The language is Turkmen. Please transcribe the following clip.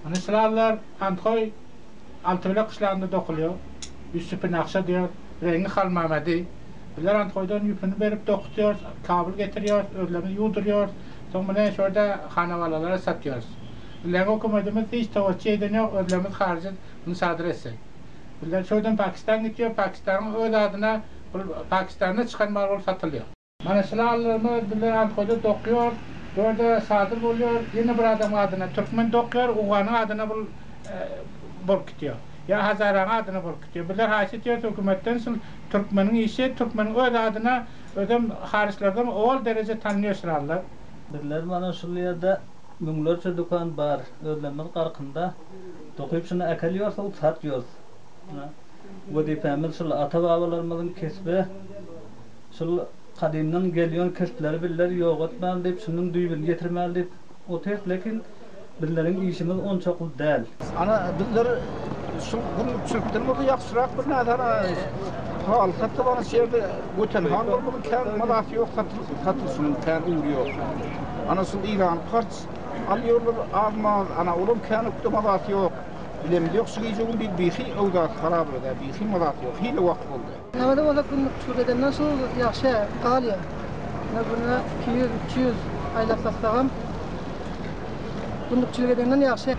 Ony şylallar Andhoý Altybilek gyşlagynda dokulýar. Üsti pinakşa diýer, reňňi halmamady. Bizler Andhoýdan ýüpüni berip dokutýarys, Kabul getirýäris, özlerimiz ýuwdurýarys. Soň muny şu ýerde hanabalalara satýarys. Bizleriň hökümetimiz hiç towakga eden ýok, özlerimiz harjy muny sadyr etsek. Bizler şu ýerden Pakistan gitýär, Pakistanyň öz adyna bul Pakistanda çykan mal bolup satylýar. Mana şylallarymyz bizler Andhoýda dokýarys, bu ýerde sadyr bolýar, ýene bir adamyň adyna türkmen dokýar, owganyň adyna bul bolup gitýär. Ýa hazaraň adyna bolup gitýär. Bizler haýyş etýäris hökümetden şul türkmeniň işi, türkmeniň öz adyna özem haryçlardan owal dereje tanynýar şylallar. Bizler mana şul ýerde müňlerçe dükan bar, özlerimiz garkynda dokyp şuny äkelýorys, satýorys. Wezipämiz şul ata-babalarymyzyň kesbi. Şul gadymdan gelýän kespleri bizler ýok etmäli diýip, şunuň düýbüni ýetirmäli diýip otyrys, lekin bizleriň işimiz onçakly däl. Ana, bizler şul günlükçilikden bolsa ýagşyrak bir nädar haly satsa bana şu ýerde öten hal bolmaly kän mazasy ýok satylyşynyň kän ugry ýok. Ana şul Eýran parç alýarlar az-maz, ana olam kän ökde mazasy ýok. Bilemizok ýok şu gije gündiz bihi öwzasy harap özä bihi mazasy ýok hili wagt boldy. Näme-de bolsa günlükçilik edenden şu ýagşy galýar. Ine günde 200, 300 aýlap satsagam günlükçilik edenden ýagşy.